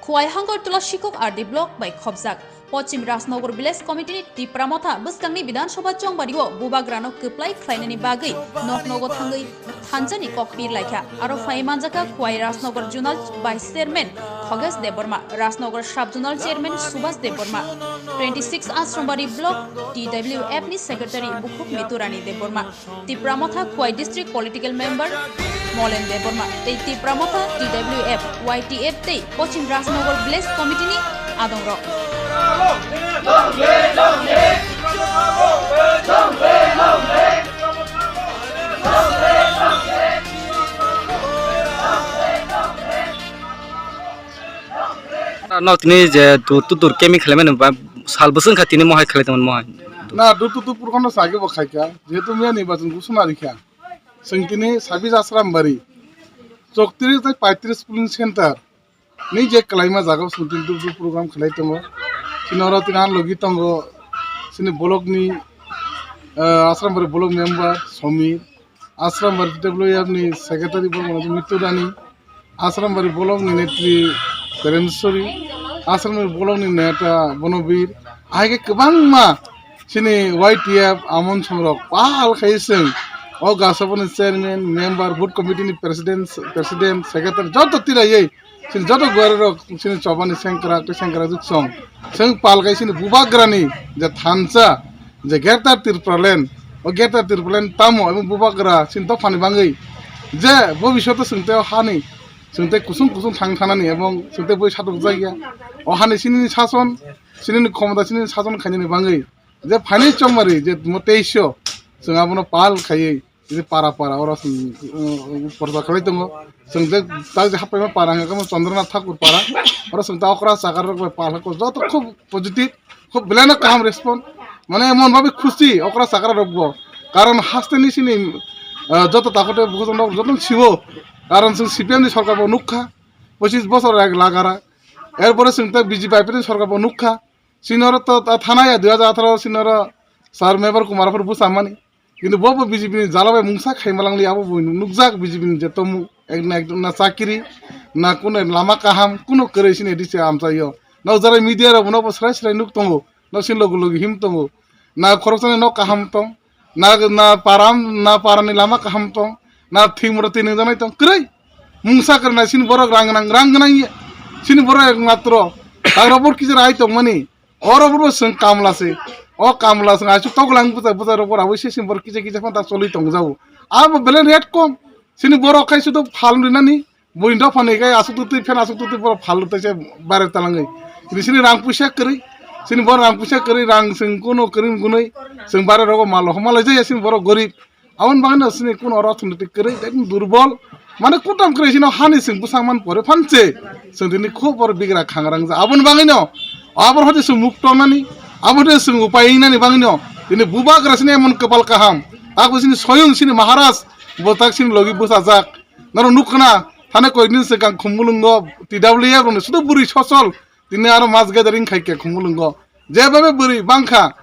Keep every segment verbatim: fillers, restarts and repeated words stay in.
Khowai Hangartula Sikok R D block bai khopjak Pochim Rajnagar Village Committee ni Tipra Motha bwskangni Bidhan Sabha chongbario bubagrano kwplai khlainani bagwi nok nogo thangwi thansa ni kok pir laikha. Aro phai manjakha Khowai Rajnagar Zonal Vice Chairman Khogesh Debbarma, Rajnagar Sub Zonal Chairman Subhas Debbarma, twenty six Ashram Bari Block T W F ni Secretary Bukhuk Miturani Debbarma, Tipra Motha Khowai District Political Member Molen Debbarma tei Tipra Motha T W F, Y T F tei Pochim Rajnagar Village Committee ni adongrok. No tini je tu tu tur kemi khlai mani ba sal bwswk kha tini mohai khlai tongmani mohai. Na tu tu tu purkhono sagi bo khaika jehetu miya ni bachun gusuna rikha. Chwng tini sabis Ashram Bari, chowtris tei paitris polling center ni je kwlaima jaga o chwng tini tu tu program khlai tongo. Chini oro tini ang logi tongo chini block ni, ah, Ashram Bari block member Somir, Ashram Bari T W F ni secretary bo Mitu Rani, Ashram Bari block ni netri Premsori, Ashram Bari block ni neta Bonobir, ahai khe kwbangma chini Y T F amon songrok pal khai chwng o gasaboni chairman, member, booth committee ni president, president, secretary joto tiraiwi chini joto guari rok chini chobani sengkrak tei sengkrak juk song chwng pal khai chini bubagrani je thansa je Greater Tipraland, o Greater Tipraland tamo abo bubagra chini dophani bangwi je bobishoto chwng tei o hani chwng tei kusung kusung thang thanani ebong chwng tei boi satok jakya. O hani chini sason, chini khomota, chini sason khainani bangwi je phaini chongmari je mo teisho chwng abono pal khaiwi je para para oro chwng, uh, porda khlai tongo. Chwng je tak je haphaima para hwnkha khe Chandranath Thakur para, oro chwng ta okra chakar rok bai pal kho joto khub positive. Khub belai no kaham respond, mane emon bhabe khusi okra chakra rok bo, karon haste ni sini, ah, joto takhuk tei bukhuk rok joto siwo, karon chwng C P M ni sorkar bo nukha, pochis bosor ek lagara, er pore chwng ta B J P I P F ni sorkar bo nukha, sini oro to ta thana ya dui hajar atharo sini oro sir Mevar Kumar aphuru bwsa mani. Kintu bo bo B J P ni jala bai mungsa khaima langli abo bo nukjak B J P ni je tomu ek na ek na chakiri na kuno lama kaham kuno kwrwi sini dise amchaio. Nok jara media rok bono bo srai srai nuk tongo. Nok sin logi logi him tongo. Na khoroksani nok kaham tong. Na, na param, na parani lama kaham tong. Na thimura tini janai tong. Kwrwi. Mungsa kwrwi na sini borok rang nang, rang nang ye. Sini borok ek matro. Tagra bor kijar ai tong mani. Oro bo chwng kamla se. O kamla chwng aisu toklang bwsa bwsa rok abo se sim bor kisa kisa phanta choli tong jao. Abo belai rate kom. Sini borok khai sudo phal rinani. Bui dophani khai asuk tutui phen asuk tutui borok phal rwtai se bare talangwi. Sini, sini rang puisa kwrwi. Sini borok rang puisa kwrwi rang chwng kuno kwrwi gunui. Chwng bare rogo mal homa lai jaya sini borok gorib. Aboni bagwino chini kuno oro orthonoitik kwrwi, ekdom durbol. Mane kutam kwrwi chini hani chwng bwsang man pore phanse. Chwng tini khub oro bigra khangrang ja. Aboni bagwino, aboro hodi chwng muk tongnani, aboni chwng upai wngnani bagwino. Tini bubagra chini emon kwpal kaham. Takbo chini soyung chini Maharaj, bo tak chini logi bwsajak. Norok nukkha na, thane koidin swkang Khumulwngo T W F rokni sudo bwrwi sosol. Tini aro mass gathering khaikha Khumulwngo. Jeba be bwrwi bangkha.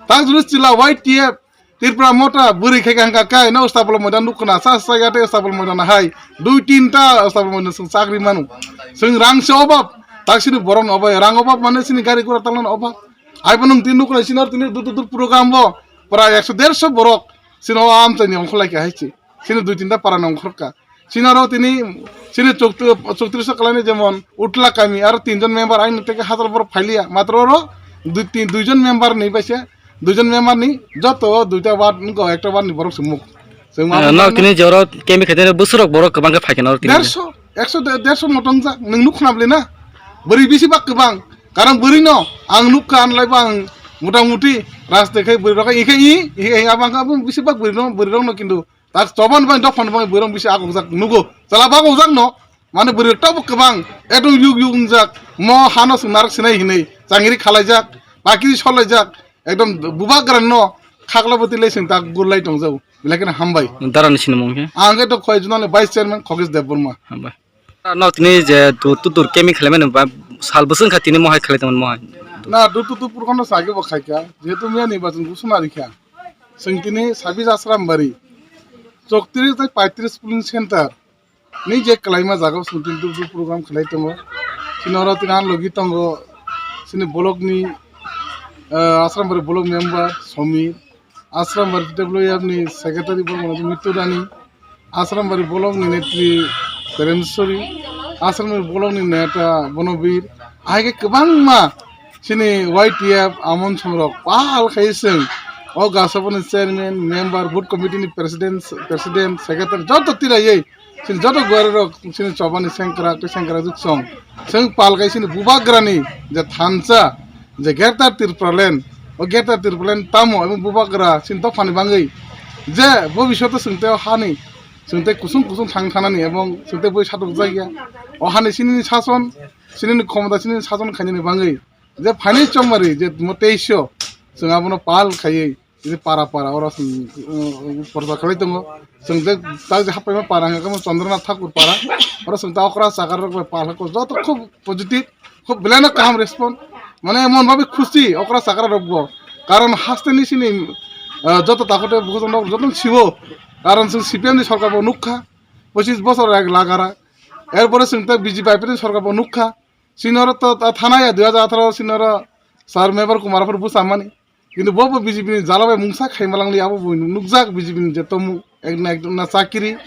Tak juni chila Y T F, Tripura Motha bwrwi khaikha hwnkha kai, no Ustapolo Moidan nukkha na, sa sa yate Ustapolo Moidan hai. Dui tinta Ustapolo Moidan chwng chakri manu. Chwng rang se obab, tak sini borok no obab, rang obab mane sini gari gura talna obab. Ai bo nwng tin nukkha na sini aro tini dur dur dur program bo. Prai ekso derso borok sini o amchaini ongkholai kha hai se. Sini dui tinta para nongkhorka. Sini aro tini, sini choktu-, choktriso kalani jemon Utla kami aro tinjon member aini teke hajar borok phailiya. Matro oro dui, tin, duijon member ni baisa, duijon member ni joto duita ward nungko ekta ward ni borok se muk. Chwng ma Eh, no, tini je oro kemi khaitene bwswrok borok kwbang khe phaikhe no tini. Derso, ekso de-, derso motong jak, nwng nuk khna bwle na? Bwrwi bisi bak kwbang. Karon bwrwi no, ang nuk kha, ang lai bang, mota moti, raste khai bwrwi rok khai, ikhai i, ikhai i, abang kha, abang bisi bak bwrwi no, bwrwi rok no kintu, tak choban bang, dophani bang, bwrwi rok bisi akok jak nugo. Chala bak ok jak no, mane bwrwi tabuk kwbang, ekdom yuk yuk wngjak, mo hano swng narwk sinai hinwi, changri khalaijak, bakiri solaijak, ekdom bubagrano, khaklabwtwi lai swng tak gurlai tongjao. Belai kheno hambai. Darani sinimung khe? Ang khe to Khowai Zonal ni Vice Chairman Khogesh Debbarma. Hambai. No tini je tu, tu tur kemi khlaimani ba sal bwswk kha tini mohai khlai tongmani mohai. Na, tu, tu, tu, purkhono sagi bo khaikha. Jehetu miya ni bachun gusuna rikha. Chwng tini sabis Ashram Bari, chowtris tei paitris polling center ni je kwlaima jaga o chwng tini tu, tu program khlai tongo. Noro tini ang logi tongo, chini block ni, ah, Asrambari block member Somir, Asrambari T W F ni secretary bo mano Mitu Rani, Asrambari block ni netri Premsori, Asrambari block ni neta Bonobir, hai khe kwbangma chini Y T F Amon Songrok pal khai chwng o Gasaboni chairman, member, booth committee ni president, president, secretary joto tiraiwi chini joto guari rok chini chobani sengkrak tei sengkrak juk song chwng pal khai chini bubagrani je thansa je Greater Tipraland, o Greater Tipraland tamo abo bubagra chini dophani bangwi je bobishoto chwng tei o hani chwng tei kusung kusung thang thanani ebong chwng tei bui satok jakya. O hani chini sason, chini khomota chini sason khainani bangwi je phaini chongmari je mo teisho chwng abono pal khaiwi tini para para oro chwng, uh, porda khlai tongo. Chwng je tak je haphaima para hwnkhe mo Chandranath Thakur para. Oro chwng ta okra chakar rok bai pal hakor joto khub positive, khub belai no kaham respond. Mane emon bhabe khusi okra chakra rok bo. Karon hasteni chini, uh, joto takhuk tei bukhuk rok joto siwo. Karon chwng C P M ni sorkar bo nukha, pochis bosor ek lagara. Erpore chwng ta B J P I P F ni sorkar bo nukha. Sinoro to ta thana ya dui hajar atharo sinoro sir Mevar Kumar aphuru bwsa mani. Kintu bo bo B J P ni jala bai mungsa khaimalangli abo bo nukjak B J P ni je tomu ek na ek na chakiri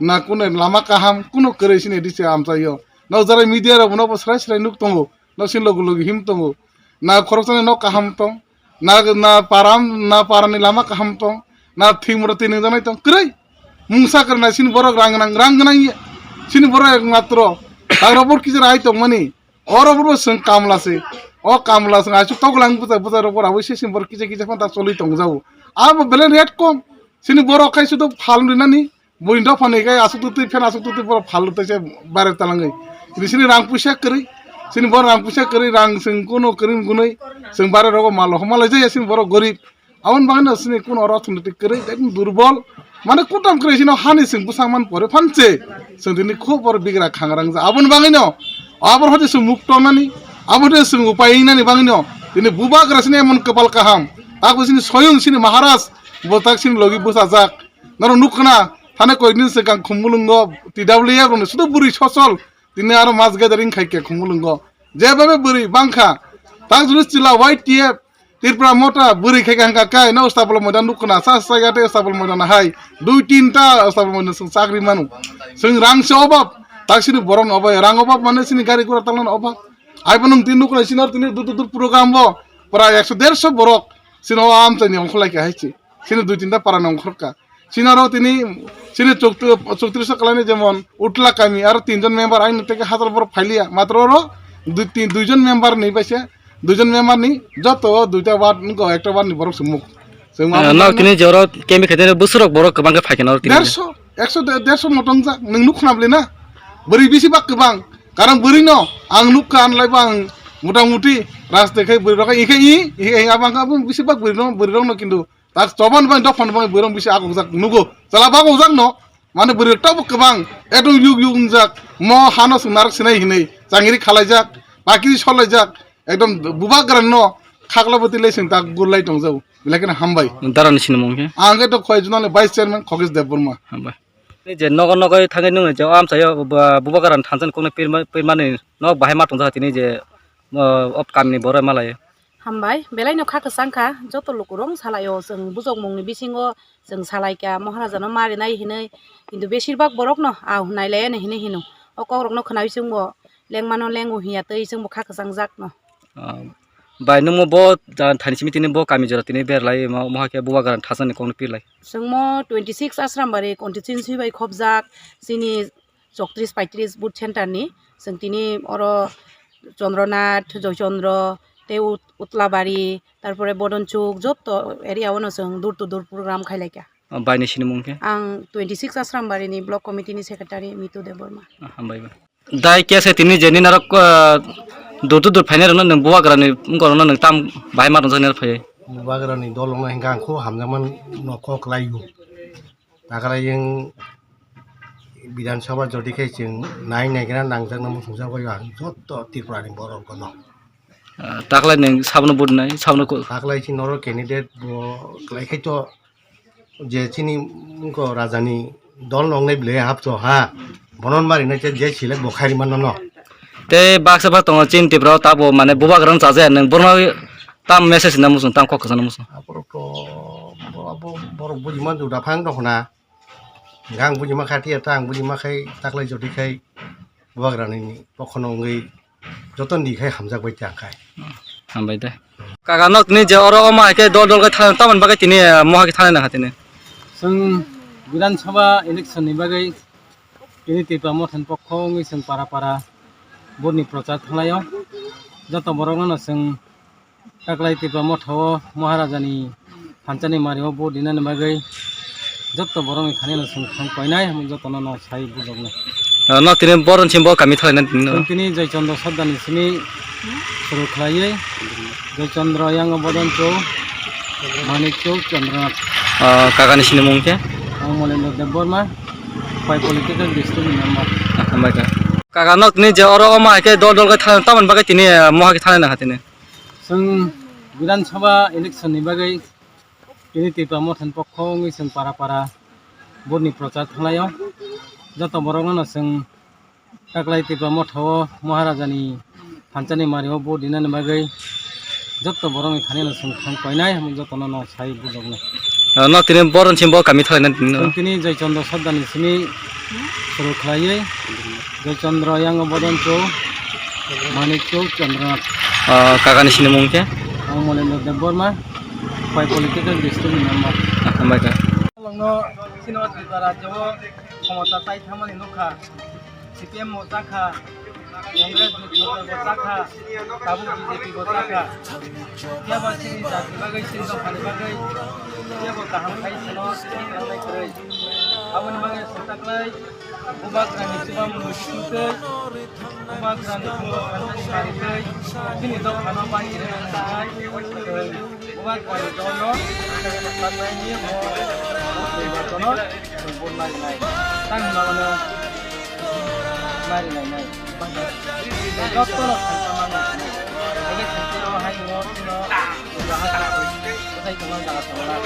na kuno lama kaham kuno kwrwi sini D C amchaio. Nok jara media rok bono bo srai srai nuk tongo. Nok sin logu logi him tongo. Na khoroksani nok kaham tong. Na, na param, na parani lama kaham tong, na thwimura twi nungjaknai tong, kwrwi. Mungsa kwrwinai chini borok rang gnang, rang gnang ya. Chini borok ek matro, tagrok bor kisa rai tongmani. Oro bor chwng kamla se. O kamla chwng aichuk toklang bwsa, bwsa rok bor abui se chini borok kisa kisa phano ta choli tongjago. Abo belai rate kom. Chini borok khai sudo phal rinani. Buini dophani khe aswk twtwi phen aswk twtwi borok phalrwk tei se bare talangwi. Tini sini rang puisa kwrwi. Sini borok rang puisa kwrwi, rang chwng kuno kwrwi gunwi. Chwng bare rogo mal rok malai jaya sini borok gorib. Aboni bagwino sini kuno oro thwngwi kwrwi, ekdom durbol. Mane kutam kwrwi sino hani chwng bwsang man pore phanse. Chwng tini khub borok bigra khangrang ja. Aboni bagwino abor hodi chwng muk tongnani, aboni chwng upai wngnani bagwino. Tini bubagra sini emon kwpal kaham. Takbo sini soyung sini Maharaj, bo tak sini logi bwsajak. Norok nukkha na, thani koikni swkang Khumulwngo T W F rokni sudu bwrwi sosol, tini aro mass gathering khaikha Khumulwngo. Jeba be bwrwi bangkha, tak juni chwla Y T F, Tripura Motha bwrwi khaikha hwnkha kai, no Stapol Moidan nukkha na, sa sa ya tei Stapol Moidan hai, dui tinta Stapol Moidan chwng chakri manu. Chwng rang se obab, tak sini borok no obab, rang obab mane sini gari gura talna obab. Aibo nwng tini nukkha na, sini aro tini dur dur dur program bo, prai ekso derso borok, sini o amchaini ongkholai kha hai se. Chini dui tinta para ni ongkhorka. Chini aro tini, chini chokti-, choktrish kalaini jemon Utla kami aro tinjon member aini teke hajar borok phailiya. Matro oro dui, tin, duijon member ni baisa, duijon member ni joto duita ward nungko ekta ward ni borok se muk. Chwng ma Ah, nok tini je oro kemi khaitene bwswrok borok kwbang khe phaikhe oro tini. Derso, ekso de-, derso motong jak, nwng nuk khna bwle na? Bwrwi bisi bak kwbang. Karon bwrwi no ang nuk kha, anlai bo ang mota moti rasta khai bwrwi rok khai, ikhe i, ikhe i, abang kha bisi bak bwrwi no, bwrwi rok no kintu tak choban bai dophani bai bwrwi rok bisi agok jak nugo. Chala bagok jak no, mane bwrwi tok bo kwbang, ekdom yuk yuk wngjak, mo hano swng narwk sinai hinwi, changri khalaijak, pakiri solaijak, ekdom bubagrano khaklabo twi lai chwng tak gurlai tongjago. Belai kheno hambai. Darani sinimung khe? Ang khe to Khwai Zonal ni Vice Chairman Khogej Debbarma. Hambai. Tini je nogo nogo thangwi nung je o amchaio bubagrani thansa ni kokno pirma-, pirmani nok bahai ma tongjago tini je, o, o kamini borok malai. Hambai, belai no kha kwchang kha, joto lukurok salaio chwng bujokmungni bisingo chwng salaikha Maharaja no marinai hinwi, kintu besir bak borok no ah nailaiya hinwi hino. O kokrok no khnaui chwngbo lengmano lengo hinya twi chwngbo kha kwchang jak no. Ah, bai, nwngmo bo ja-, thani simi tini bo kami jora tini berlai, mo-, mohai khe bubagrani thansani kokno pirlai. Chwngmo twenty six Asrambari constituency bai khobjak, chini chowtrish paitris booth center ni. Chwng tini oro Chandranath, Joychandra, tei Ut-, Utlabari, tarpore Bodonchuk, joto area o no chwng door to door program khailai kha. Ah, bai ni sinimung khe? Ang twenty six Asrambari ni block committee ni secretary Mitu Debbarma. Ah, hambai bai. Dai khe se tini je nini aro, ah, dur dur dur phainai rokno nwng bubagrani wngkha rokno nwng tam bahai ma tongjaknai phaiwi? Bubagrani dol rokno hinkhe ang kho hamjakma no kok lai o. Takhwlai yang Bidhan Sabha jodi khe chwng nai nai khe na nangjak na muchungjak bai ang joto Tripura ni borok rokno. Ah, takhwlai nwng sabono vote nai, sabono ko- Takhwlai chini oro candidate bo kwlai khai to je chini wngkha rajani dol nongnai bwlai hapso ha. Bono mari nai je select bo khairi manno no. Tei baksa bak tongo chini Tripura o tabo mane bubagra no chajaya nwng borno tam message na muchung tam kok kwchangna muchung. Aborok to abo borok buji manju da phang rok na. Gang buji ma kha tiya tang buji ma khai taklai jodi khai bubagra ni pokhono wngwi joto ni khai hamjak bai tang khai. Hambai de. Kaka nok tini je oro oma ke dol dol ke tha tamon bagwi tini moha ke thana na tini. Chwng Bidhan Sabha election ni bagwi tini Tipra Motha ni pokho wngwi chwng para para vote ni prochar thanglaio. Joto borok no chwng taklai Tipra Motha o Maharaja ni phanchani mari o vote dinani bagwi joto borok ni thani no chwng thang koinai joto no no sai bujoknai. Ah, no tini boron chimbo kami thalaina tini no. Chwng tini Joy Chandra Sardar ni simi suru khlaiwi Joy Chandra yang bodon chwng Manik Chowk Chandranath. Ah, kaka ni sini mung khe? Ang Molendra Debbarma, Pai political district ni member. Ah, hambai kha. Kaka nok ni je oro oma ke dol dol ke tha-, tamon bagwi tini, ah, moha ke thana na tini. Chwng Bidhan Sabha election ni bagwi tini Tipra Motha ni pokho wngwi chwng para para vote ni prochar thanglaio. Joto borok no chwng taklai Tipra Motha o Maharaja ni phanchani mari o vote dinani bagwi joto borok ni thani no chwng thang koinai joto no no sai bujoknai. Ah, no tini boron chimbo kami thalaina tini no. Chwng tini Joy Chandra Sardar ni simi suru khlaiwi Joy Chandra yang bodon chwng Manik Chowk Chandranath. Ah, kaka ni sini mung khe? Ang Molendra Debbarma, Pai political district ni member. Ah, hambai kha. Longno sino Tripura rajyo o khomota tai thamani nukha. C P M bo chakha, Congress ni sorkar bo chakha, tabuk B J P bo chakha. Phiya ba chini jati bagwi, chini dophani bagwi, phiya bo kaham khai sino thangnai kwrwi. Aboni bagwi swtaklai, bubagrani chubamu nukitwi, bubagrani bubagrani thangnani barwi, chini dophano bai rwnai. Bubagrani dolo, thangnai ni bo, bo, bo, bo, Bo nai nai. Tang hwnba mano nai nai nai. Joto no thangsa mano. Ege thangsa o hai no no. Jaga thang. Sai tong jaga thang.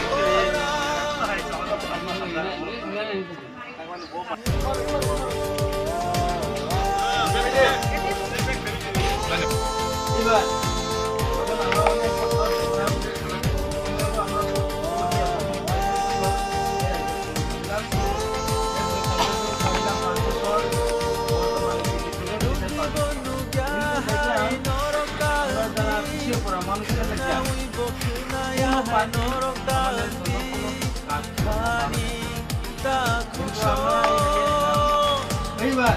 Iba.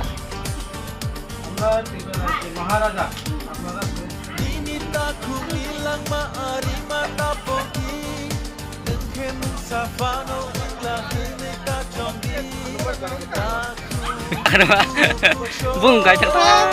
Maharaja, apnara. Bung gai tak tak.